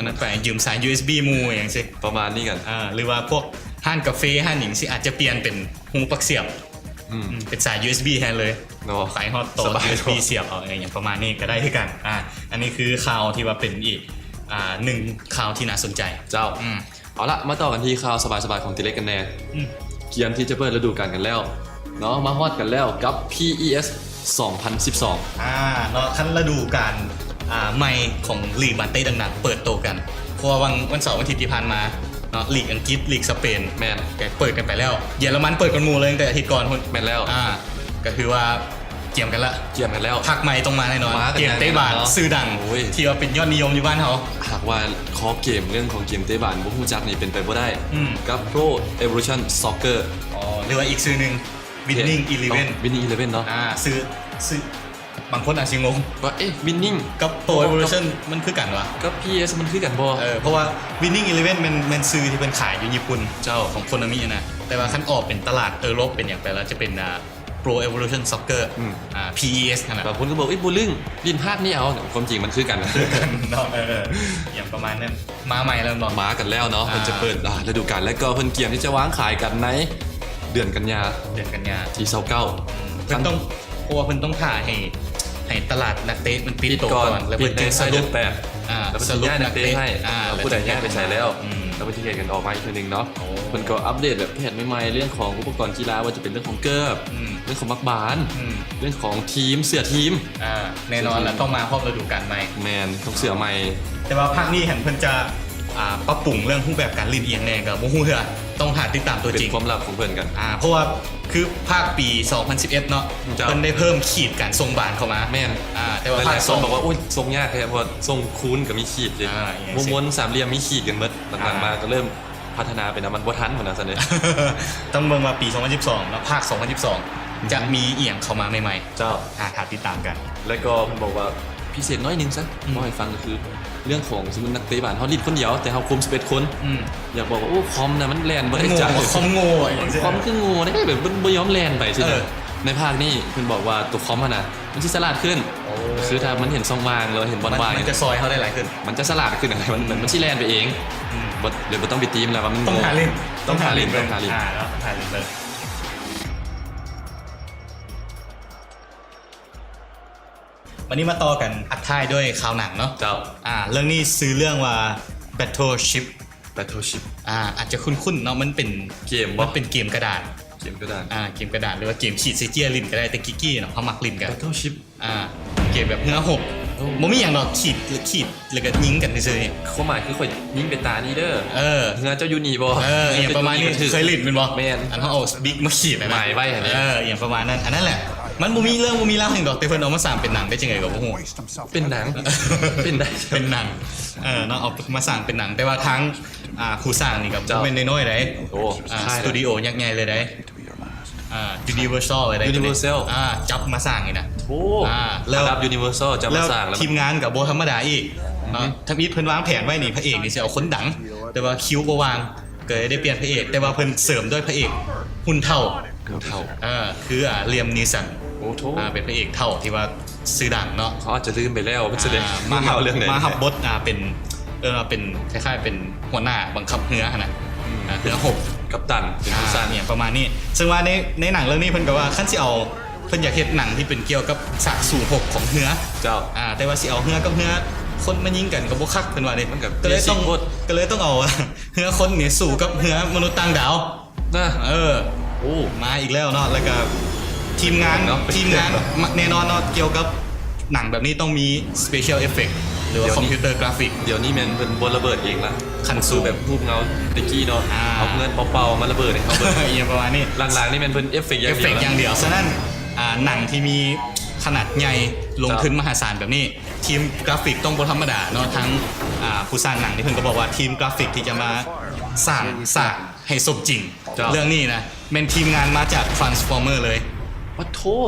ອັນນັ້ນໄປ ຢືມສາຍ ຢູເອັສບີ ໝູ່ຫຍັງຊີ້ ປະມານນີ້ກັນ ອ່າ ຫຼືວ່າພວກຮ້ານກາເຟຮ້ານຫຍັງຊີ້ ອາດຈະປ່ຽນເປັນຮູປັກສຽບ ອືມ ເປັນສາຍ ຢູເອັສບີ ແທນເລີຍເນາະ ໄປຮອດຕໍ່ ສະບາຍ ຢູເອັສບີ ສຽບເອົາ ຫຍັງປະມານນີ້ກໍໄດ້ຄືກັນ. ອ່າ ອັນນີ້ຄືຂ່າວທີ່ວ່າເປັນອີກ ອ່າ ໜຶ່ງຂ່າວທີ່ໜ້າສົນໃຈ. ເຈົ້າ ອືມ ເອົາລະ ມາຕໍ່ກັນທີ່ຂ່າວສະບາຍໆຂອງຕິເລັກກັນແດ່. ອືມ ກຽມທີ່ຈະເປີດລະດູການກັນແລ້ວເນາະ ມາຮອດກັນແລ້ວກັບ ພີອີເອສ ສອງພັນສິບສອງ ອ່າ ເນາະ ຄັນລະດູການ ອ່າ ໃໝ່ຂອງລີກບານເຕະດັງໆເປີດໂຕກັນ ເພາະວ່າວັນ ວັນເສົາວັນອາທິດທີ່ຜ່ານມາເນາະ ລີກອັງກິດ ລີກສະເປນ ແມ່ນ ກໍເປີດກັນໄປແລ້ວ ເຢຍລະມັນເປີດກ່ອນໝູ່ເລີຍ ຕັ້ງແຕ່ອາທິດກ່ອນພຸ້ນ. ແມ່ນແລ້ວ ອ່າ ກໍຄືວ່າກຽມກັນລະ ກຽມກັນແລ້ວ ພາກໃໝ່ຕ້ອງມາແນ່ນອນ ມາກັນ ເກມເຕະບານ ແນ່ນອນເນາະ ຊື່ດັງ ໂອ້ຍ ທີ່ວ່າເປັນຍອດນິຍົມຢູ່ບ້ານເຮົາ. ຫາກວ່າຄໍເກມ ເລື່ອງຂອງເກມເຕະບານບໍ່ຮູ້ຈັກນີ້ເປັນໄປບໍ່ໄດ້ ອືມ ກັບ Pro Evolution Soccer ອໍ ຫຼືວ່າອີກຊື່ໜຶ່ງ Winning Eleven Winning Eleven ເນາະ ອ່າ ຊື່ ຊື່ ບາງຄົນອາດຊິງົງວ່າ ເອະ Winning ກັບ Pro Evolution ມັນຄືກັນຫວາ ກັບ ພີອີເອສ ມັນຄືກັນບໍ່? ເອີ ເພາະວ່າ Winning Eleven ແມ່ນ ແມ່ນຊື່ທີ່ເພິ່ນຂາຍຢູ່ຍີ່ປຸ່ນ ເຈົ້າ ຂອງໂຄນາມິນະ ແຕ່ວ່າຄັນອອກເປັນຕະຫຼາດເອີຣົບເປັນຫຍັງໄປແລ້ວ ຈະເປັນ ອ່າ Pro Evolution Soccer ອືມ ອ່າ ພີອີເອສ ຫັ້ນນະ. ບາງຄົນກໍບອກ ເອີຍ ບໍ່ລຶ້ງ ຫຼິ້ນພາກນີ້ເອົາ ຄວາມຈິງມັນຄືກັນ ຄືກັນເນາະ ເອີ ຫຍັງປະມານນັ້ນ. ມາໃໝ່ແລ້ວເນາະ ມາກັນແລ້ວເນາະ ອ່າ ເພິ່ນຈະເປີດ ອ່າ ລະດູການ ແລ້ວກໍເພິ່ນກຽມທີ່ຈະວາງຂາຍກັນໃນເດືອນກັນຍາ ເດືອນກັນຍາທີຊາວເກົ້າ ອືມ ເພິ່ນຕ້ອງ ເພາະວ່າເພິ່ນຕ້ອງຖ້າໃຫ້ ໃຫ້ຕະຫຼາດນັກເຕະມັນປິດໂຕກ່ອນ ແລ້ວເພິ່ນຈຶ່ງສະຫຼຸບ ອ່າ ສະຫຼຸບນັກເຕະໃຫ້ ອ່າ ວ່າຜູ້ໃດຍ້າຍໄປໃສແລ້ວ ອືມ ແລ້ວເພິ່ນຈະເຮັດກັນອອກມາອີກເທື່ອໜຶ່ງເນາະ. ໂອ້ ເພິ່ນກໍອັບເດດແບບແພດໃໝ່ໆ ເລື່ອງຂອງອຸປະກອນກິລາ ວ່າຈະເປັນເລື່ອງຂອງເກີບ ອືມ ເລື່ອງຂອງໝາກບານ ອືມ ເລື່ອງຂອງທີມ ເສື້ອທີມ ອ່າ ແນ່ນອນລະ ເສື້ອທີມ ຕ້ອງມາຮອບລະດູການໃໝ່ ແມ່ນ ຕ້ອງເສື້ອໃໝ່. ແຕ່ວ່າພາກນີ້ຫັ້ນເພິ່ນຈະ ອ່າ ປັບປຸງເລື່ອງຮູບແບບການຫຼິ້ນອີ່ຫຍັງແນ່ກໍບໍ່ຮູ້ເທື່ອ ຕ້ອງຖ້າຕິດຕາມຕົວຈິງ ເປັນຄວາມລັບຂອງເພິ່ນກັນ ອ່າ ເພາະວ່າຄືພາກປີສອງພັນສິບເອັດເນາະ ເຈົ້າ ເພິ່ນໄດ້ເພີ່ມຂີດການສົ່ງບານເຂົ້າມາ ແມ່ນ ອ່າ ແຕ່ວ່າພາກສອງ ຫຼາຍໆຄົນບອກວ່າ ໂອ້ຍ ສົ່ງຍາກແທ້ ເພາະວ່າສົ່ງຄູນກໍມີຂີດເດ້ ອ່າ ວົງວົນ ສາມຫຼ່ຽມມີຂີດກັນໝົດ ຫຼັງໆມາກໍເລີ່ມ ອ່າ ພັດທະນາໄປນຳມັນບໍ່ທັນພຸ້ນນະຊັ້ນເດ້. ຕ້ອງເບິ່ງວ່າປີສອງພັນສິບສອງເນາະ ພາກສອງພັນສິບສອງ ອືມ ຈະມີອີ່ຫຍັງເຂົ້າມາໃໝ່ໆ ເຈົ້າ ອ່າ ຖ້າຕິດຕາມກັນ. ແລ້ວກໍເພິ່ນບອກວ່າພິເສດໜ້ອຍໜຶ່ງຊະ ອືມ ເວົ້າໃຫ້ຟັງກໍຄືເລື່ອງຂອງ ສົມມຸດນັກເຕະບານເຮົາຫຼິ້ນຄົນດຽວ ແຕ່ເຮົາຄຸມສິບເອັດຄົນ ອືມ ຢາກບອກວ່າ ໂອ້ ຄອມນະມັນແລ່ນບໍ່ໄດ້ຈັກ ຄອມໂງ່ ຄອມຄືໂງ່ເດ້ ແບບມັນບໍ່ຍອມແລ່ນໄປຊີ້ນະ. ເອີ ໃນພາກນີ້ເພິ່ນບອກວ່າຕົວຄອມຫັ້ນນະ ມັນຊິສະຫຼາດຂຶ້ນ ໂອ້ ຄືຖ້າມັນເຫັນຊ່ອງວ່າງ ຫຼືວ່າເຫັນບ່ອນວ່າງ ມັນ ມັນຈະຊ່ອຍເຮົາໄດ້ຫຼາຍຂຶ້ນ ມັນຈະສະຫຼາດຂຶ້ນ ມັນ ມັນ ມັນຊິແລ່ນໄປເອງ ອືມ ບໍ່ ເລີຍບໍ່ຕ້ອງໄປຕີມແລ້ວວ່າມັນ ຕ້ອງຖ້າຫຼິ້ນ ຕ້ອງຖ້າຫຼິ້ນ ຕ້ອງຖ້າຫຼິ້ນເບິ່ງ ອ່າ ຕ້ອງຖ້າຫຼິ້ນເບິ່ງ. ບັດນີ້ມາຕໍ່ກັນອັດທ້າຍດ້ວຍຂ່າວໜັງເນາະ ເຈົ້າ ອ່າ ເລື່ອງນີ້ຊື່ເລື່ອງວ່າ Battleship Battleship ອ່າ ອາດຈະຄຸ້ນໆເນາະ ມັນເປັນເກມບໍ່ ມັນເປັນເກມກະດານ ເກມກະດານ ອ່າ ເກມກະດານ ຫຼືວ່າເກມຂີດໃສ່ເຈ້ຍຫຼິ້ນກໍໄດ້ ແຕ່ກີ້ໆເນາະ ເຮົາມັກຫຼິ້ນກັນ Battleship ອ່າ ເກມແບບເຮືອຮົບ ບໍ່ມີຫຍັງດອກ ຂີດ ຂີດແລ້ວກໍຍິງກັນຊື່ໆ ຄວາມໝາຍຄືຂ້ອຍຍິງໄປຕານີ້ເດີ ເອີ ເຮືອເຈົ້າຢູ່ນີ້ບໍ່ ເອີ ອີ່ຫຍັງປະມານນີ້ ເຄີຍຫຼິ້ນແມ່ນບໍ່ ແມ່ນ ອັນເຮົາເອົາບິກມາຂີດຫັ້ນນະ ໝາຍໄວ້ຫັ້ນເດີ ເອີ ອີ່ຫຍັງປະມານນັ້ນ ອັນນັ້ນແຫຼະ ມັນບໍ່ມີເລື່ອງບໍ່ມີລາວຫຍັງດອກ ແຕ່ເພິ່ນເອົາມາສ້າງເປັນໜັງໄດ້ຈັ່ງໃດກໍບໍ່ຮູ້ ເປັນໜັງ ເປັນໄດ້ ເປັນໜັງ ເອີ ເນາະ ເອົາມາສ້າງເປັນໜັງ ແຕ່ວ່າທາງ ອ່າ ຜູ້ສ້າງນີ້ກໍບໍ່ແມ່ນນ້ອຍໆໃດ ໂອ້ ອ່າ ສະຕູດິໂອຍັກໃຫຍ່ເລີຍໃດ ອ່າ Universal ເລີຍໃດ Universal ອ່າ ຈັບມາສ້າງນີ້ນະ ໂອ້ ອ່າ ລະດັບ Universal ຈັບມາສ້າງ ແລ້ວທີມງານກໍບໍ່ທຳມະດາອີກເນາະ ທຳອິດເພິ່ນວາງແຜນໄວ້ນີ້ ພະເອກນີ້ຊິເອົາຄົນດັງ ແຕ່ວ່າຄິວບໍ່ວ່າງ ກໍເລີຍໄດ້ປ່ຽນພະເອກ ແຕ່ວ່າເພິ່ນເສີມດ້ວຍພະເອກຮຸ່ນເຖົ້າ ເຖົ້າ ເອີ ຄື ອ່າ Liam Neeson ໂອ້ໂທ້ ອ່າ ເປັນພະເອກເຖົ້າທີ່ວ່າຊື່ດັງເນາະ ເຂົາອາດຈະລືມໄປແລ້ວ ເພິ່ນສະແດງ ອ່າ ມາຮັບ ເລື່ອງໃດ ມາຮັບບົດ ອ່າ ເປັນ ເອີ້ນວ່າເປັນ ຄ້າຍໆເປັນຫົວໜ້າບັງຄັບເຮືອຫັ້ນນະ ອືມ ອ່າ ເຮືອຮົບ ກັບຕັນ ເປັນຜູ້ສ້າງ ອ່າ ຫຍັງປະມານນີ້ ເຊິ່ງວ່າໃນ ໃນໜັງເລື່ອງນີ້ເພິ່ນກໍວ່າ ຄັນຊິເອົາ ເພິ່ນຢາກເຮັດໜັງທີ່ເປັນກ່ຽວກັບສາກສູ້ຮົບຂອງເຮືອ ເຈົ້າ ອ່າ ແຕ່ວ່າຊິເອົາເຮືອກັບເຮືອ ຄົນມາຍິງກັນກໍບໍ່ຄັກ ເພິ່ນວ່າເດ້ ມັນກໍເລີຍຕ້ອງ ກໍເລີຍຕ້ອງເອົາ ເຮືອຄົນນີ້ສູ້ກັບເຮືອມະນຸດຕ່າງດາວ ນະ ເອີ ໂອ້ ມາອີກແລ້ວເນາະ ແລ້ວກະທີມງານເນາະ ທີມງານ ແນ່ນອນເນາະ ກ່ຽວກັບໜັງແບບນີ້ຕ້ອງມີ special effect ຫຼືວ່າ computer graphic ດຽວນີ້ແມ່ນເພິ່ນບໍ່ລະເບີດເອງລະ ຄັນສູ້ແບບຮູບເງົາແຕ່ກີ້ເນາະ ອ່າ ເອົາເຮືອນເປົ່າໆມາລະເບີດໃຫ້ເຮົາເບິ່ງ ອີ່ຫຍັງປະມານນີ້ ຫຼັງໆນີ້ແມ່ນເພິ່ນ effect ຢ່າງດຽວ effect ຢ່າງດຽວ ສະນັ້ນ ອ່າ ໜັງທີ່ມີຂະໜາດໃຫຍ່ ລົງທຶນມະຫາສານແບບນີ້ ທີມກຣາຟິກຕ້ອງບໍ່ທຳມະດາເນາະ ທັງ ອ່າ ຜູ້ສ້າງໜັງນີ້ເພິ່ນກໍບອກວ່າ ທີມກຣາຟິກທີ່ຈະມາສ້າງ ສ້າງໃຫ້ສົມຈິງ ເຈົ້າ ເລື່ອງນີ້ນະ ແມ່ນທີມງານມາຈາກ Transformer ເລີຍ ປະໂທ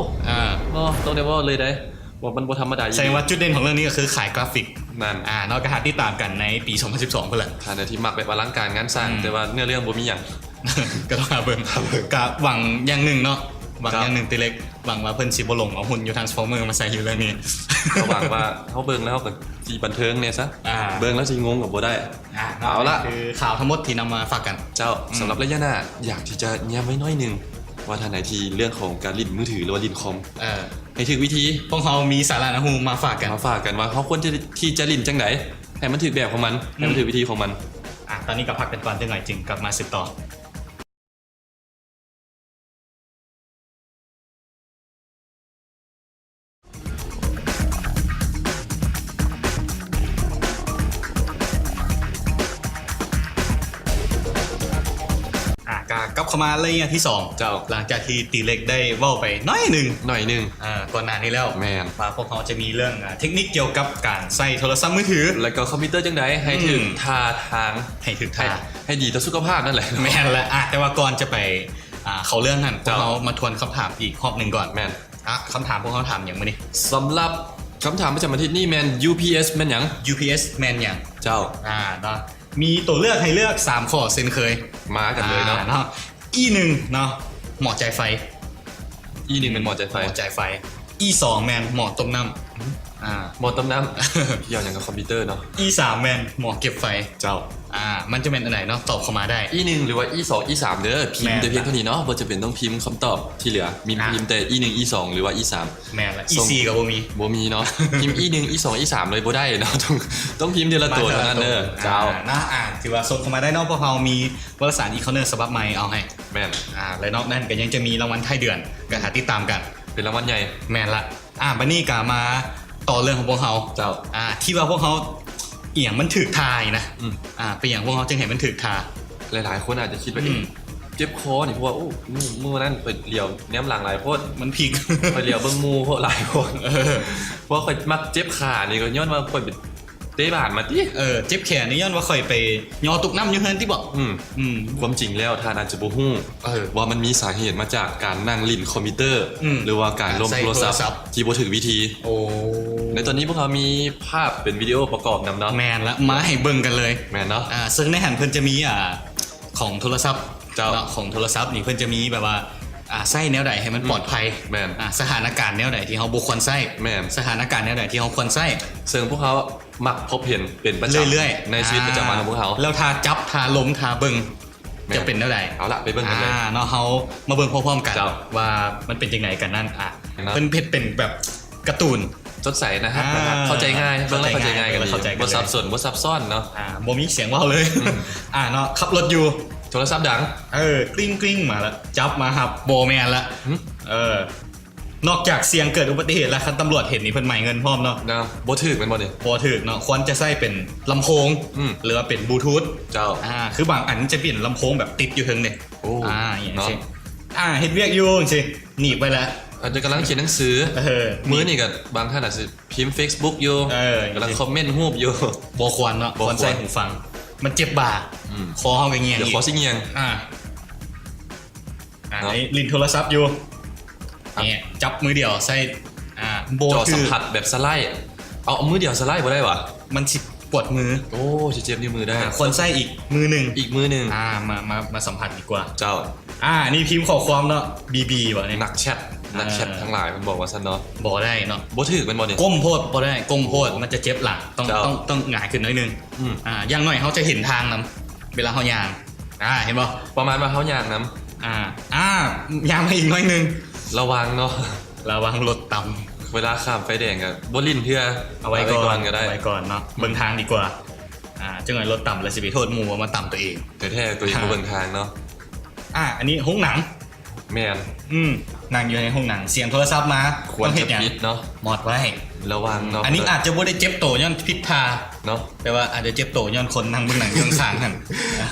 ອ່າ ເນາະ ຕ້ອງໄດ້ເວົ້າເລີຍເດ້ ວ່າມັນບໍ່ທຳມະດາອີ່ຫຼີ ສະແດງວ່າຈຸດເດັ່ນຂອງເລື່ອງນີ້ກໍຄືຂາຍກຣາຟິກ ນັ້ນ ອ່າ ເນາະ ກໍຫາຕິດຕາມກັນໃນປີສອງພັນສິບສອງພຸ້ນແຫຼະ ຖ້າແນວທີ່ມັກແບບອະລັງການງານສ້າງ ອືມ ແຕ່ວ່າເນື້ອເລື່ອງບໍ່ມີຫຍັງ ກໍຕ້ອງຫາເບິ່ງ ຫາເບິ່ງ ກໍຫວັງຢ່າງໜຶ່ງເນາະ ຫວັງຢ່າງໜຶ່ງຕິເລັກ ຫວັງວ່າເພິ່ນຊິບໍ່ຫຼົງເອົາຫຸ່ນຢູ່ Transformer ມາໃສ່ຢູ່ເລື່ອງນີ້. ກໍຫວັງວ່າເຮົາເບິ່ງແລ້ວເຮົາກໍຊິບັນເທີງແດ່ຊະ. ອ່າ ເບິ່ງແລ້ວຊິງົງກໍບໍ່ໄດ້. ອ່າ ເອົາລະ ຄືຂ່າວທັງໝົດທີ່ນຳມາຝາກກັນ. ເຈົ້າ ອືມ ສຳລັບໄລຍະໜ້າ ຢາກທີ່ຈະແຍ້ມໄວ້ໜ້ອຍໜຶ່ງ ວ່າທ່ານໃດທີ່ເລື່ອງຂອງການຫຼິ້ນມືຖື ຫຼືວ່າຫຼິ້ນຄອມ ເອີ ໃຫ້ຖືກວິທີ ພວກເຮົາມີສາລະໜ້າຮູ້ມາຝາກກັນ ມາຝາກກັນວ່າເຮົາຄວນທີ່ ທີ່ຈະຫຼິ້ນຈັ່ງໃດ ໃຫ້ມັນຖືກແບບຂອງມັນ ໃຫ້ມັນ ອືມ ຖືກວິທີຂອງມັນ. ອ່າ ຕອນນີ້ກໍພັກກັນກ່ອນຈັກໜ້ອຍ ຈຶ່ງກັບມາສືບຕໍ່. ອ່າ ກະກັບເຂົ້າມາໄລຍະທີສອງ. ເຈົ້າ ຫຼັງຈາກທີ່ຕີເລັກໄດ້ເວົ້າໄປໜ້ອຍໜຶ່ງ ໜ້ອຍໜຶ່ງ ເອີ ກ່ອນໜ້ານີ້ແລ້ວ ແມ່ນ ວ່າພວກເຮົາຈະມີເລື່ອງ ອ່າ ເທັກນິກກ່ຽວກັບການໃຊ້ໂທລະສັບມືຖື ແລ້ວກໍຄອມພິວເຕີຈັ່ງໃດໃຫ້ ອືມ ຖືກທ່າທາງ ໃຫ້ຖືກທ່າ ໃຫ້ ໃຫ້ດີຕໍ່ສຸຂະພາບນັ້ນແຫຼະ. ແມ່ນແຫຼະ. ອ່າ ແຕ່ວ່າກ່ອນຈະໄປ ອ່າ ເຂົ້າເລື່ອງຫັ້ນ ເຈົ້າ ພວກເຮົາມາທວນຄຳຖາມອີກຮອບໜຶ່ງກ່ອນ. ແມ່ນ. ອ່ະ ຄຳຖາມພວກເຮົາຖາມຫຍັງມື້ນີ້? ສຳລັບຄຳຖາມປະຈຳອາທິດນີ້ແມ່ນ ຢູພີເອັສ ແມ່ນຫຍັງ? ຢູພີເອັສ ແມ່ນຫຍັງ? ເຈົ້າ ອ່າ ເນາະ ມີຕົວເລືອກໃຫ້ເລືອກສາມຂໍ້ເຊັ່ນເຄີຍ. ມາກັນເລີຍເນາະ. ອ່າ ເນາະ ອີໜຶ່ງເນາະ ໝໍ້ຈ່າຍໄຟ. ອີໜຶ່ງແມ່ນໝໍ້ຈ່າຍໄຟ. ໝໍ້ຈ່າຍໄຟ. ອີສອງແມ່ນໝໍ້ຕົ້ມນ້ຳ. ອ່າ ໝໍ້ຕົ້ມນ້ຳ ກ່ຽວຫຍັງກັບຄອມພິວເຕີເນາະ? ອີສາມແມ່ນໝໍ້ເກັບໄຟ. ເຈົ້າ ອ່າ ມັນຈະແມ່ນອັນໃດເນາະ? ຕອບເຂົ້າມາໄດ້ ອີໜຶ່ງ ຫຼືວ່າອີສອງ ອີສາມເດີ. ພິມແຕ່ພຽງເທົ່ານີ້ເນາະ ບໍ່ຈຳເປັນຕ້ອງພິມຄຳຕອບທີ່ເຫຼືອ ມີ ອ່າ ພິມແຕ່ອີໜຶ່ງ ອີສອງ ຫຼືວ່າອີສາມ. ແມ່ນລະ. ອີສີ່ກໍບໍ່ມີ ບໍ່ມີເນາະ. ພິມອີໜຶ່ງ ອີສອງ ອີສາມເລີຍບໍ່ໄດ້ເນາະ ຕ້ອງ ຕ້ອງພິມເທື່ອລະໂຕເທົ່ານັ້ນເດີ. ເຈົ້າ ອ່າ ນະ ອ່າ ຖືວ່າສົ່ງເຂົ້າມາໄດ້ເນາະ ພວກເຮົາມີວາລະສານ e-corner ສະບັບໃໝ່ເອົາໃຫ້. ແມ່ນ. ອ່າ ແລະນອກນັ້ນກໍຍັງຈະມີລາງວັນທ້າຍເດືອນ ກໍຖ້າຕິດຕາມກັນ ເປັນລາງວັນໃຫຍ່. ແມ່ນລະ. ອ່າ ບາດນີ້ກໍມາຕໍ່ເລື່ອງຂອງພວກເຮົາ. ເຈົ້າ ອ່າ ທີ່ວ່າພວກເຮົາ ອີ່ຫຍັງມັນຖືກທ່ານີ້ນະ. ອືມ ອ່າ ເປັນຫຍັງພວກເຮົາຈຶ່ງໃຫ້ມັນຖືກທ່າ? ຫຼາຍໆຄົນອາດຈະຄິດວ່າ ອືມ ເອີ ເຈັບຄໍນີ້ ເພາະວ່າ ໂອ້ ມື້ ມື້ນັ້ນຂ້ອຍຫຼຽວແນມຫຼັງຫຼາຍໂພດ ມັນພິກ ຂ້ອຍຫຼຽວເບິ່ງໝູ່ໂພດ ຫຼາຍໂພດ. ເອີ ເພາະຂ້ອຍມັກເຈັບຂານີ້ ກໍຍ້ອນວ່າຂ້ອຍໄປເຕະບານມາຕິ. ເອີ ເຈັບແຂນນີ້ຍ້ອນວ່າຂ້ອຍໄປຍໍຕົກນ້ຳຢູ່ເຮືອນຕິບໍ? ອືມ ອືມ ຄວາມຈິງແລ້ວທ່ານອາດຈະບໍ່ຮູ້ ເອີ ວ່າມັນມີສາເຫດມາຈາກການນັ່ງຫຼິ້ນຄອມພິວເຕີ ອືມ ຫຼືວ່າການລົມ ການໃຊ້ໂທລະສັບ ໂທລະສັບທີ່ບໍ່ຖືກວິທີ. ໂອ້ ໃນຕອນນີ້ພວກເຮົາມີພາບເປັນວິດີໂອປະກອບນຳເນາະ. ແມ່ນລະ ມາໃຫ້ເບິ່ງກັນເລີຍ. ແມ່ນເນາະ. ອ່າ ເຊິ່ງໃນຫັ້ນເພິ່ນຈະມີ ອ່າ ຂອງໂທລະສັບ. ເຈົ້າ ເນາະ ຂອງໂທລະສັບນີ້ເພິ່ນຈະມີແບບວ່າ ອ່າ ໃຊ້ແນວໃດໃຫ້ມັນ ອືມ ປອດໄພ. ແມ່ນ. ອ່າ ສະຖານະການແນວໃດທີ່ເຮົາບໍ່ຄວນໃຊ້. ແມ່ນ. ສະຖານະການແນວໃດທີ່ເຮົາຄວນໃຊ້. ເຊິ່ງພວກເຮົາມັກພົບເຫັນເປັນປະຈຳ ເລື້ອຍໆ ໃນຊີວິດປະຈຳວັນຂອງພວກເຮົາ. ອ່າ ແລ້ວຖ້າຈັບ ຖ້າລົມ ຖ້າເບິ່ງ ແມ່ນ ຈະເປັນແນວໃດ? ເອົາລະ ໄປເບິ່ງກັນເລີຍ. ອ່າ ເນາະ ເຮົາມາເບິ່ງພ້ອມໆກັນ ເຈົ້າ ວ່າມັນເປັນຈັ່ງໃດກັນນັ້ນ. ອ່າ ເນາະ ເພິ່ນເຮັດເປັນແບບກາຕູນ ສົດໃສ ໜ້າຮັກ ອ່າ ໜ້າຮັກ ເຂົ້າໃຈງ່າຍ ເບິ່ງແລ້ວເຂົ້າໃຈງ່າຍ ເຂົ້າໃຈງ່າຍ ກໍດີ ເຂົ້າໃຈງ່າຍ ບໍ່ສັບສົນ ບໍ່ຊັບຊ້ອນເນາະ. ອ່າ ບໍ່ມີສຽງເວົ້າເລີຍ. ອືມ ອ່າ ເນາະ ຂັບລົດຢູ່ ໂທລະສັບດັງ ເອີ ກຣິ້ງໆ ມາລະ ຈັບມາຮັບ ບໍ່ແມ່ນລະ. ຫື? ເອີ ນອກຈາກສ່ຽງເກີດອຸບັດຕິເຫດແລ້ວ ຄັນຕຳຫຼວດເຫັນນີ້ເພິ່ນໄໝ້ເງິນພ້ອມເນາະ. ນະ ບໍ່ຖືກແມ່ນບໍ່ນີ້? ບໍ່ຖືກເນາະ ຄວນຈະໃຊ້ເປັນລຳໂພງ ອືມ ຫຼືວ່າເປັນບລູທູດ. ເຈົ້າ ອ່າ ຄືບາງອັນຈະເປັນລຳໂພງແບບຕິດຢູ່ເທິງເດ້. ໂອ້ ອ່າ ອີ່ຫຍັງ ເນາະ ຊີ້ ອ່າ ເຮັດວຽກຢູ່ຈັ່ງຊີ້ ໜີບໄວ້ແລ້ວ ອາດຈະກຳລັງຂຽນໜັງສື. ເອີ ມື້ນີ້ກໍບາງທ່ານອາດຊິພິມເຟສບຸກຢູ່ ເອີ ກຳລັງຄອມເມັນຮູບຢູ່. ບໍ່ຄວນເນາະ ບໍ່ຄວນ ຄວນໃສ່ຫູຟັງ ມັນເຈັບບ່າ. ອືມ ຄໍເຮົາກໍງຽງ ດຽວຄໍຊິງຽງ. ອ່າ ອ່າ ເນາະ ນີ້ຫຼິ້ນໂທລະສັບຢູ່ ອ່ະ ນີ້ຈັບມືດຽວໃສ່ ອ່າ ບໍ່ຖືກ ຈໍສຳຜັດແບບສະໄລ. ເອົາ ເອົາມືດຽວສະໄລບໍ່ໄດ້ຫວາ? ມັນຊິປວດມື. ໂອ້ ຊິເຈັບນິ້ວມືໄດ້. ອ່າ ຄວນໃຊ້ອີກມືໜຶ່ງ ອີກມືໜຶ່ງ. ອ່າ ມາ ມາ ມາສຳຜັດດີກວ່າ. ເຈົ້າ ອ່າ ນີ້ພິມຂໍ້ຄວາມເນາະ ບີບີ ຫວານີ້ ນັກແຊັດ ເອີ ນັກແຊັດທັງຫຼາຍເພິ່ນບອກວ່າຊັ້ນເນາະ. ບໍ່ໄດ້ເນາະ ບໍ່ຖືກແມ່ນບໍ່ນີ້? ກົ້ມໂພດບໍ່ໄດ້ ກົ້ມໂພດ ໂອ້ ມັນຈະເຈັບຫຼັງ ຕ້ອງ ເຈົ້າ ຕ້ອງ ຕ້ອງຫງາຍຂຶ້ນໜ້ອຍໜຶ່ງ. ອືມ ອ່າ ຢ່າງໜ້ອຍເຮົາຈະເຫັນທາງນຳ ເວລາເຮົາຍ່າງ ອ່າ ເຫັນບໍ່? ປະມານວ່າເຮົາຍ່າງນຳ ອ່າ ອ່າ ຍ່າງມາອີກໜ້ອຍໜຶ່ງ. ລະວັງເນາະ ລະວັງລົດຕຳ ເວລາຂ້າມໄຟແດງກໍບໍ່ຫຼິ້ນເທື່ອ ເອົາໄວ້ກ່ອນ ເອົາໄວ້ກ່ອນກໍໄດ້ ເອົາໄວ້ກ່ອນເນາະ. ອືມ ເບິ່ງທາງດີກວ່າ. ອ່າ ຈັກໜ້ອຍລົດຕຳແລ້ວຊິໄປໂທດໝູ່ວ່າມາຕຳຕົວເອງ ແທ້ໆ ຕົວເອງບໍ່ເບິ່ງທາງເນາະ. ອ່າ ອັນນີ້ໂຮງໜັງ. ແມ່ນ. ອືມ ນັ່ງຢູ່ໃນໂຮງໜັງ ສຽງໂທລະສັບມາ ຄວນຈະປິດເນາະ ຕ້ອງເຮັດຫຍັງ? ມອດໄວ້ ລະວັງເນາະ. ອືມ ອັນນີ້ອາດຈະບໍ່ໄດ້ເຈັບໂຕຍ້ອນຜິດທ່າເນາະ ແຕ່ວ່າອາດຈະເຈັບໂຕຍ້ອນຄົນນັ່ງເບິ່ງໜັງຢູ່ຂ້າງໆຫັ້ນ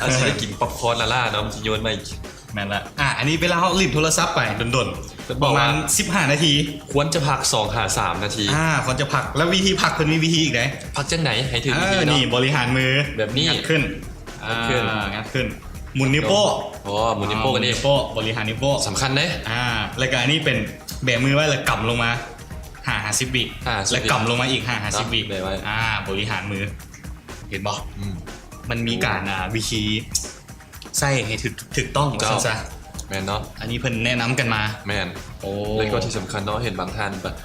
ອາດຊິໄດ້ກິນປັອບຄອນລ້າໆເນາະ ມັນຊິໂຍນມາອີກ. ແມ່ນລະ. ອ່າ ອັນນີ້ເວລາເຮົາຫຼິ້ນໂທລະສັບໄປດົນໆ ປະມານສິບຫ້ານາທີ ຄວນຈະພັກສອງຫາສາມນາທີ. ອ່າ ຄວນຈະພັກ ແລ້ວວິທີພັກເພິ່ນມີວິທີອີກເດ້. ພັກຈັ່ງໃດໃຫ້ຖືກວິທີເນາະ? ນີ້ ບໍລິຫານມືແບບນີ້ ງັດຂຶ້ນ ງັດຂຶ້ນ ອ່າ ງັດຂຶ້ນ ໝູນນິ້ວໂປ້. ອໍ ໝູນນິ້ວໂປ້ກັນເອງ ອ່າ ໝູນນິ້ວໂປ້ ບໍລິຫານນິ້ວໂປ້ ສຳຄັນເດ້. ອ່າ ແລ້ວກໍອັນນີ້ເປັນແບມືໄວ້ ແລ້ວກຳລົງມາ ຫ້າຫາສິບວິ ຫ້າຫາສິບ ແລ້ວກຳລົງມາອີກ ຫ້າຫາສິບວິ ເນາະ ແບໄວ້ ອ່າ ບໍລິຫານມື ເຫັນບໍ່? ອືມ ມັນມີການ ອ່າ ວິທີໃຊ້ໃຫ້ຖືກ ຖືກຕ້ອງ ເຈົ້າ ວ່າຊັ້ນຊະ. ແມ່ນເນາະ ອັນນີ້ເພິ່ນແນະນຳກັນມາ ແມ່ນ ໂອ້ ແລ້ວກໍທີ່ສຳຄັນເນາະ ເຫັນບາງທ່ານແບບ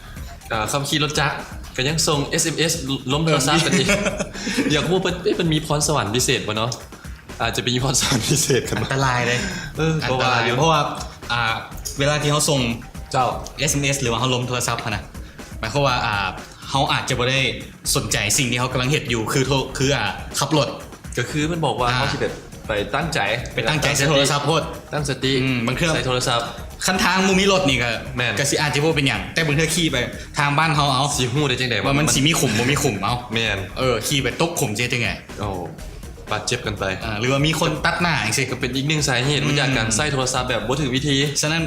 ອ່າ ຂັບຂີ່ລົດຈັກກໍຍັງສົ່ງ ເອສເອັມເອສ ລົມໂທລະສັບກັນອີກ ຢາກຮູ້ເພິ່ນ ເອີ ເພິ່ນມີພອນສະຫວັນພິເສດບໍ່ເນາະ ອາດຈະມີພອນສະຫວັນພິເສດກັນ ອັນຕະລາຍເດ້ ເອີ ເພາະວ່າ ເພາະວ່າ ອ່າ ເວລາທີ່ເຮົາສົ່ງ ເຈົ້າ ເອສເອັມເອສ ຫຼືວ່າເຮົາລົມໂທລະສັບຫັ້ນນະ ໝາຍຄວາມວ່າ ອ່າ ເຮົາອາດຈະບໍ່ໄດ້ສົນໃຈສິ່ງທີ່ເຮົາກຳລັງເຮັດຢູ່ ຄືໂທ ຄື ອ່າ ຂັບລົດ ກໍຄືມັນບອກວ່າ ອ່າ ເຮົາຊິແບບໄປຕັ້ງໃຈ ໄປຕັ້ງໃຈໃສ່ໂທລະສັບໂພດ ຕັ້ງສະຕິ ອືມ ບາງເທື່ອໃສ່ໂທລະສັບ ຄັນທາງບໍ່ມີລົດນີ້ກໍ ແມ່ນ ກໍຊິອາດຈະບໍ່ເປັນຫຍັງ ແຕ່ບາງເທື່ອຂີ່ໄປທາງບ້ານເຮົາ ເອົາ ຊິຮູ້ໄດ້ຈັ່ງໃດວ່າ ວ່າມັນຊິມີຂຸມບໍ່ມີຂຸມ ເອົາ ແມ່ນ ເອີ ຂີ່ໄປຕົກຂຸມຊິເຮັດຈັ່ງໃດ ໂອ້ ບາດເຈັບກັນໄປ ອ່າ ຫຼືວ່າມີຄົນຕັດໜ້າຈັ່ງຊີ້ ກໍເປັນອີກໜຶ່ງສາເຫດ ອືມ ມາຈາກການໃຊ້ໂທລະສັບແບບບໍ່ຖືກວິທີ ສະນັ້ນ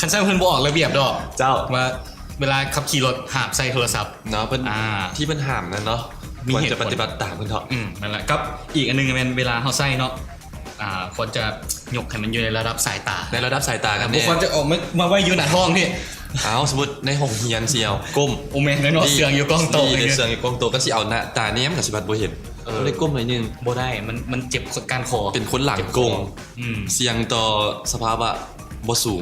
ຄັນຊັ້ນເພິ່ນບໍ່ອອກລະບຽບດອກ ເຈົ້າ ວ່າເວລາຂັບຂີ່ລົດຫ້າມໃຊ້ໂທລະສັບເນາະ ເພິ່ນ ອ່າ ທີ່ເພິ່ນຫ້າມນັ້ນເນາະ ມີເຫດຜົນ ຄວນຈະປະຕິບັດຕາມເພິ່ນເຖາະ ອືມ ນັ້ນແຫຼະ ກັບອີກອັນໜຶ່ງແມ່ນເວລາເຮົາໃຊ້ເນາະ ອ່າ ຄວນຈະຍົກໃຫ້ມັນຢູ່ໃນລະດັບສາຍຕາ ໃນລະດັບສາຍຕາກັນແນ່ ບໍ່ຄວນຈະເອົາມາ ມາໄວ້ຢູ່ໜ້າທ້ອງພີ້ ເອົາ ສົມມຸດໃນຫ້ອງຮຽນຊິເອົາ ກົ້ມ ໂອແມ່ນເນາະ ເຊື່ອງຢູ່ກ້ອງໂຕະ ເຊື່ອງຢູ່ກ້ອງໂຕະ ຄັນຊິເອົາໜ້າຕາແນມກໍຊິບັດບໍ່ເຫັນ ເອີ ຕ້ອງໄດ້ກົ້ມໜ້ອຍໜຶ່ງ ບໍ່ໄດ້ ມັນ ມັນເຈັບກ້ານຄໍ ເປັນຄົນຫຼັງກົງ ອືມ ສ່ຽງຕໍ່ສະພາວະບໍ່ສູງ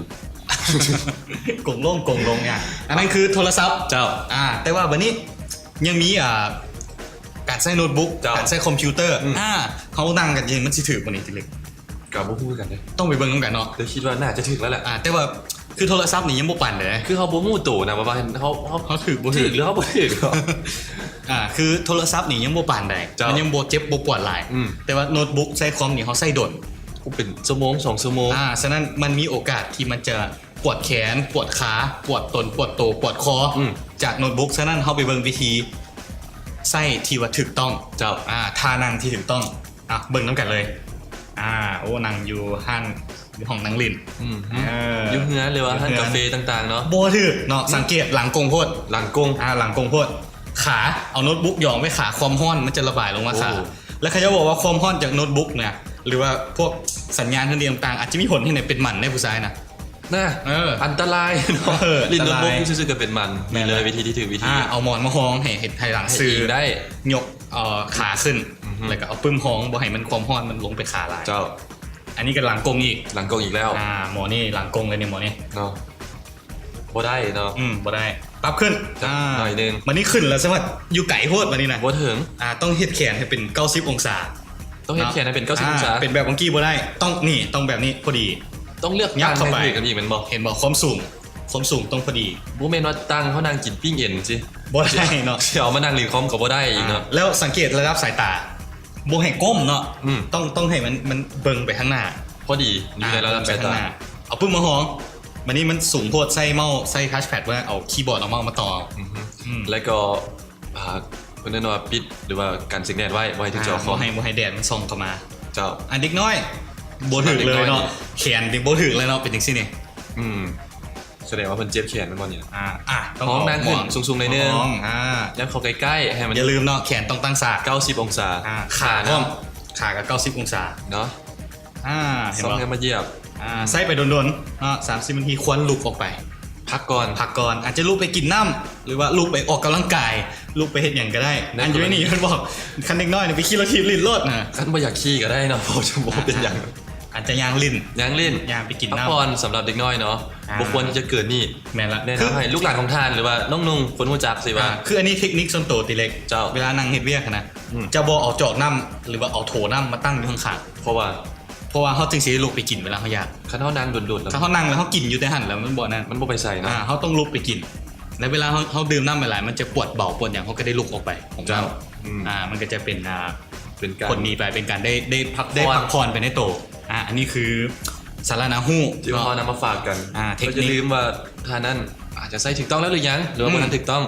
ກົງລົງ ກົງລົງ ອາ ອັນນັ້ນຄືໂທລະສັບ ເຈົ້າ ອາ ແຕ່ວ່າບັດນີ້ຍັງມີ ອ່າ ການໃຊ້ໂນ້ດບຸກ ເຈົ້າ ການໃຊ້ຄອມພິວເຕີ ອືມ ອາ ເຮົານັ່ງກັນຢູ່ ມັນຊິຖືກບໍ່ນີ້ຕິເລັກ ກໍບໍ່ຮູ້ຄືກັນເດ້ ຕ້ອງໄປເບິ່ງນຳກັນເນາະ ແຕ່ຄິດວ່າໜ້າຈະຖືກແລ້ວແຫຼະ ອາ ແຕ່ວ່າ ຄືໂທລະສັບນີ້ຍັງບໍ່ປານໃດ ຄືເຮົາບໍ່ຮູ້ໂຕນະວ່າເຮົາ ເຮົາ ເຮົາຖືກບໍ່ຖືກ ຖືກ ຫຼືເຮົາບໍ່ຖືກ ອາ ຄືໂທລະສັບນີ້ຍັງບໍ່ປານໃດ ເຈົ້າ ມັນຍັງບໍ່ເຈັບບໍ່ປວດຫຼາຍ ອືມ ແຕ່ວ່າໂນ້ດບຸກໃຊ້ຄອມນີ້ເຮົາໃຊ້ດົນ ໂອ້ ເປັນຊົ່ວໂມງສອງຊົ່ວໂມງ ອາ ສະນັ້ນມັນມີໂອກາດທີ່ມັນຈະປວດແຂນ ປວດຂາ ປວດຕົນ ປວດໂຕ ປວດຄໍ ອືມ ຈາກໂນ້ດບຸກ ສະນັ້ນເຮົາໄປເບິ່ງວິທີໃຊ້ທີ່ວ່າຖືກຕ້ອງ ເຈົ້າ ອາ ທ່ານັ່ງທີ່ຖືກຕ້ອງ ອ່ະ ເບິ່ງນຳກັນເລີຍ ອາ ໂອ້ ນັ່ງຢູ່ຮ້ານ ຢູ່ຫ້ອງນັ່ງຫຼິ້ນ ອືມ ເອີ ຢູ່ເຮືອນ ຫຼືວ່າຮ້ານກາເຟຕ່າງໆເນາະ ບໍ່ຖືກເນາະ ສັງເກດຫຼັງກົງໂພດ ຫຼັງກົງ ອາ ຫຼັງກົງໂພດ ຂາ ເອົາໂນ້ດບຸກຢອງໄວ້ຂາ ຄວາມຮ້ອນມັນຈະລະບາຍລົງມາຂາ ໂອ້ ແລ້ວເຂົາເຈົ້າບອກວ່າຄວາມຮ້ອນຈາກໂນ້ດບຸກນະ ຫຼືວ່າພວກສັນຍານທາງດຽວຕ່າງໆ ອາດຈະມີຜົນເຮັດໃຫ້ເປັນໝັນໃນຜູ້ຊາຍນະ ນະ ເອີ ອັນຕະລາຍເນາະ ເອີ ຫຼິ້ນໂນ້ດບຸກຊື່ໆກໍເປັນໝັນ ແມ່ນ ມີເລີຍ ວິທີທີ່ຖືກວິທີ ອາ ເອົາໝອນມາຮອງໃຫ້ເຮັດ ໃຫ້ຫຼັງຊື່ ໃຫ້ອີງໄດ້ ຍົກ ເອີ ຂາຂຶ້ນ ອືຮຶ ແລ້ວກໍເອົາປຶ້ມຮອງ ບໍ່ໃຫ້ມັນ ຄວາມຮ້ອນມັນລົງໄປຂາຫຼາຍ ເຈົ້າ ອັນນີ້ກໍຫຼັງກົງອີກ ຫຼັງກົງອີກແລ້ວ ອາ ໝໍນີ້ຫຼັງກົງເລີຍນີ້ ໝໍນີ້ເນາະ ບໍ່ໄດ້ເນາະ ອືມ ບໍ່ໄດ້ ປັບຂຶ້ນ ອາ ໜ້ອຍໜຶ່ງ ບັດນີ້ຂຶ້ນແລ້ວ ສະຫວັດຢູ່ໄກໂພດບັດນີ້ນະ ບໍ່ເຖິງ ອາ ຕ້ອງເຮັດແຂນໃຫ້ເປັນເກົ້າສິບອົງສາ ຕ້ອງເຮັດແຂນໃຫ້ເປັນເກົ້າສິບອົງສາ ເປັນແບບວັງກີ້ບໍ່ໄດ້ ຕ້ອງ ນີ້ ຕ້ອງແບບນີ້ພໍດີ ຕ້ອງເລືອກຕັ້ງໃຫ້ຖືກກັນອີກແມ່ນບໍ່ ເຫັນບໍ່ ຄວາມສູງ ຄວາມສູງຕ້ອງພໍດີ ບໍ່ແມ່ນວ່າຕັ້ງເຮົານັ່ງກິນປີ້ງເອັນຊີ້ ບໍ່ໄດ້ເນາະ ຊິເອົາມານັ່ງຫຼິ້ນຄອມກໍບໍ່ໄດ້ອີກເນາະ ອ່າ ແລ້ວສັງເກດລະດັບສາຍຕາ ບໍ່ໃຫ້ກົ້ມເນາະ ອືມ ຕ້ອງ ຕ້ອງໃຫ້ມັນ ມັນເບິ່ງໄປທາງໜ້າ ພໍດີ ຢູ່ໃນລະດັບສາຍຕາ ອ່າ ເອົາປຶ້ມມາຮອງ ບັດນີ້ມັນສູງໂພດ ໃຊ້ເມົ້າ ໃຊ້ທັດແພັດ ເອົາຄີບອດ ເອົາເມົ້າມາຕໍ່ ອືຮຶ ອືມ ແລ້ວກໍ ອ່າ ເພິ່ນເອີ້ນວ່າປິດ ຫຼືວ່າກັນແສງແດດໄວ້ ບໍ່ໃຫ້ຖືກຈໍຄອມ ອ່າ ບໍ່ໃຫ້ ບໍ່ໃຫ້ແດດມັນສ່ອງເຂົ້າມາ ເຈົ້າ ອັນເດັກນ້ອຍ ບໍ່ຖືກເລີຍເນາະ ແຂນນີ້ບໍ່ຖືກເລີຍເນາະ ເປັນຈັ່ງຊີ້ນີ້ ອືມ ສະແດງວ່າເພິ່ນເຈັບແຂນແມ່ນບໍ່ນີ້ ອ່າ ອ່າ ຕ້ອງ ຫ້ອງນັ່ງຂຶ້ນສູງໆໜ້ອຍໜຶ່ງ ອ່າ ຢ່າເຂົ້າໃກ້ໆ ໃຫ້ມັນ ຢ່າລືມເນາະ ແຂນຕ້ອງຕັ້ງສາກ ເກົ້າສິບອົງສາ ອ່າ ຂາພ້ອມ ຂາກໍເກົ້າສິບອົງສາເນາະ ອ່າ ເຫັນບໍ່ ຊອກແນວມາຢຽບ ອ່າ ໃຊ້ໄປດົນໆເນາະ ສາມສິບນາທີ ຄວນລຸກອອກໄປ ພັກກ່ອນ ພັກກ່ອນ ອາດຈະລຸກໄປກິນນ້ຳ ຫຼືວ່າລຸກໄປອອກກຳລັງກາຍ ລຸກໄປເຮັດຫຍັງກໍໄດ້ ອັນຢູ່ໃນນີ້ເພິ່ນບອກ ຄັນເດັກນ້ອຍນີ້ໄປຂີ່ລົດຖີບຫຼິ້ນໂລດນະ ຄັນບໍ່ຢາກຂີ່ກໍໄດ້ເນາະ ເພາະຈະບໍ່ເປັນຫຍັງ ອ່າ ອາດຈະຍ່າງຫຼິ້ນ ຍ່າງຫຼິ້ນ ຍ່າງໄປກິນນ້ຳ ພັກຜ່ອນສຳລັບເດັກນ້ອຍເນາະ ອ່າ ບໍ່ຄວນທີ່ຈະເກີນນີ້ ແມ່ນລະ ແນະນຳໃຫ້ລູກຫຼານຂອງທ່ານ ຫຼືວ່ານ້ອງໆຄົນຮູ້ຈັກຊິວ່າ ອ່າ ຄືອັນນີ້ເທັກນິກສ່ວນໂຕຕິເລັກ ເຈົ້າ ເວລານັ່ງເຮັດວຽກຫັ້ນນະ ອືມ ຈະບໍ່ເອົາຈອກນ້ຳ ຫຼືວ່າເອົາໂຖນ້ຳມາຕັ້ງຢູ່ຂ້າງໆ ເພາະວ່າ ເພາະວ່າເຮົາຈຶ່ງຊິໄດ້ລຸກໄປກິນເວລາເຮົາຢາກ ຄັນເຮົານັ່ງດົນໆ ແລ້ວ ຄັນເຮົານັ່ງແລ້ວເຮົາກິນຢູ່ແຕ່ຫັ້ນແລ້ວມັນບໍ່ນັ້ນ ມັນບໍ່ໄປໃສເນາະ ອ່າ ເຮົາຕ້ອງລຸກໄປກິນ ແລ້ວເວລາເຮົາ ເຮົາດື່ມນ້ຳຫຼາຍໆ ມັນຈະປວດເບົາປວດຫຍັງ ເຮົາກໍໄດ້ລຸກອອກໄປ ເຈົ້າ ອືມ ອ່າ ມັນກໍຈະເປັນ ອ່າ ເປັນການ ຜົນດີໄປ ເປັນການໄດ້ ໄດ້ພັກ ໄດ້ພັກຜ່ອນໄປໃນໂຕ ອ່າ ອັນນີ້ຄືສາລະໜ້າຮູ້ທີ່ເຮົານຳມາຝາກກັນ ອ່າ ເທັກນິກ ກໍຢ່າລືມວ່າທ່ານນັ້ນອາດຈະໃຊ້ຖືກຕ້ອງແລ້ວຫຼືຍັງ ຫຼືວ່າ ອືມ ບໍ່ທັນຖືກຕ້ອງ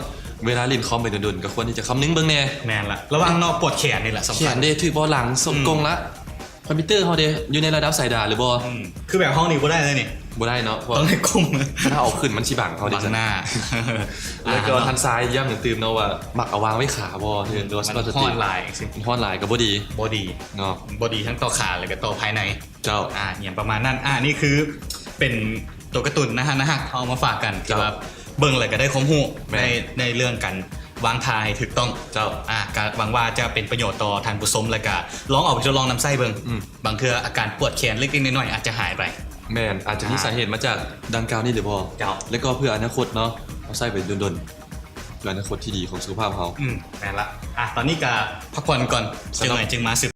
ເວລາຫຼິ້ນຄອມໄປດົນໆ ກໍຄວນທີ່ຈະຄຳນຶງເບິ່ງແດ່ ແມ່ນລະ ລະວັງເນາະ ປວດແຂນນີ້ລະສຳຄັນ ແຂນເດ້ ຖືກບໍ່ ຫຼັງ ອືມ ກົງລະ ຄອມພິວເຕີເຮົາເດ ຢູ່ໃນລະດັບສາຍຕາຫຼືບໍ່ ອືມ ຄືແບບເຮົານີ້ບໍ່ໄດ້ເລີຍນີ້ ບໍ່ໄດ້ເນາະ ເພາະຕ້ອງໃຫ້ກຸ້ມ ຖ້າເອົາຂຶ້ນມັນຊິບັງເຮົາເດ ບັງໜ້າ ແລ້ວກໍທ່ານຊາຍຢ້ຳຕື່ມເນາະວ່າ ມັກເອົາວາງໄວ້ຂາບໍ່ ຫຼືວ່າ ມັນຮ້ອນຫຼາຍ ມັນຮ້ອນຫຼາຍກໍບໍ່ດີ ບໍ່ດີເນາະ ບໍ່ດີທັງຕໍ່ຂາ ແລ້ວກໍຕໍ່ພາຍໃນ ເຈົ້າ ອ່າ ອີ່ຫຍັງປະມານນັ້ນ ອ່າ ນີ້ຄືເປັນຕົວກາຕູນໜ້າຮັກ ໜ້າຮັກ ເຮົາເອົາມາຝາກກັນ ເຈົ້າ ທີ່ວ່າເບິ່ງແລ້ວກໍໄດ້ຄວາມຮູ້ ໃນ ໃນເລື່ອງການວາງທ່າໃຫ້ຖືກຕ້ອງ ເຈົ້າ ອ່າ ກໍຫວັງວ່າຈະເປັນປະໂຫຍດຕໍ່ທ່ານຜູ້ຊົມ ແລ້ວກໍລອງເອົາໄປທົດລອງນຳໃຊ້ເບິ່ງ ອືມ ບາງເທື່ອອາການປວດແຂນເລັກໆນ້ອຍໆອາດຈະຫາຍໄປ ແມ່ນ ອາດຈະມີ ອ່າ ສາເຫດມາຈາກດັ່ງກ່າວນີ້ຫຼືບໍ່? ເຈົ້າ ແລ້ວກໍເພື່ອອະນາຄົດເນາະ ເຮົາໃຊ້ໄປດົນໆ ເພື່ອອະນາຄົດທີ່ດີຂອງສຸຂະພາບເຮົາ. ອືມ ແມ່ນລະ. ອ່ະ ຕອນນີ້ກໍພັກຜ່ອນກ່ອນ ສຳລັບ ຈັກໜ່ອຍຈຶ່ງມາສືບ